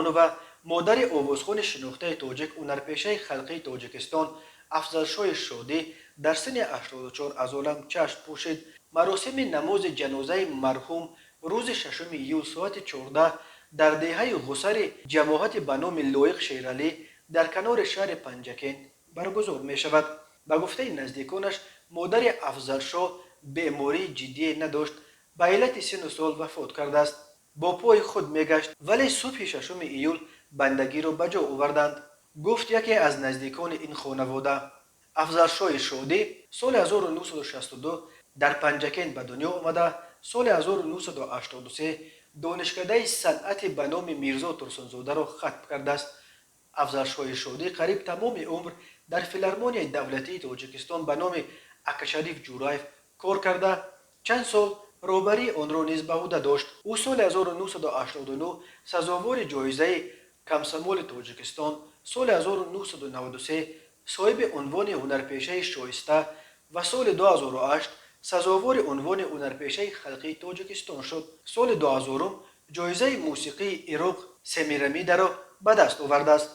Қурбонова, модари овозхони шинохтаи тоҷик, ҳунарпешаи халқии Тоҷикистон Афзалшоҳи Шодӣ дар синни 84 аз олам чашм пӯшид. Маросими намози ҷанозаи марҳум рӯзи 6 июл соати 14 дар деҳаи Ғусари ҷамоати ба номи Лоиқ Шералӣ дар канори шаҳри Панҷакент баргузор мешавад. Ба гуфтаи наздиконаш, модари Афзалшоҳ бемории ҷиддие надошт, ба иллати синну сол вафот кардааст. Бо пои худ мегашт, вале субҳи 6 июл бандагиро ба ҷо оварданд, гуфт яке аз наздикони ин хонавода. Афзалшоҳи Шодӣ соли 1962 дар Панҷакент ба дунё омада, соли 1983 Донишкадаи санъати ба номи Мирзо Турсунзодаро хатм кардааст. Афзалшоҳи Шодӣ қариб тамоми умр дар Филармонияи давлатии Тоҷикистон ба номи Акашариф Ҷураев кор карда, чанд сол роҳбарии онро низ ба ӯҳда дошт. Ӯ соли 1989 сазовори ҷоизаи Комсомоли Тоҷикистон, соли 1993 соҳиби унвони ҳунарпешаи шоиста ва соли 2008 сазовори унвони ҳунарпешаи халқии Тоҷикистон шуд. Соли 2000 ҷоизаи мусиқии Ироқ Семирамидаро ба даст овардааст.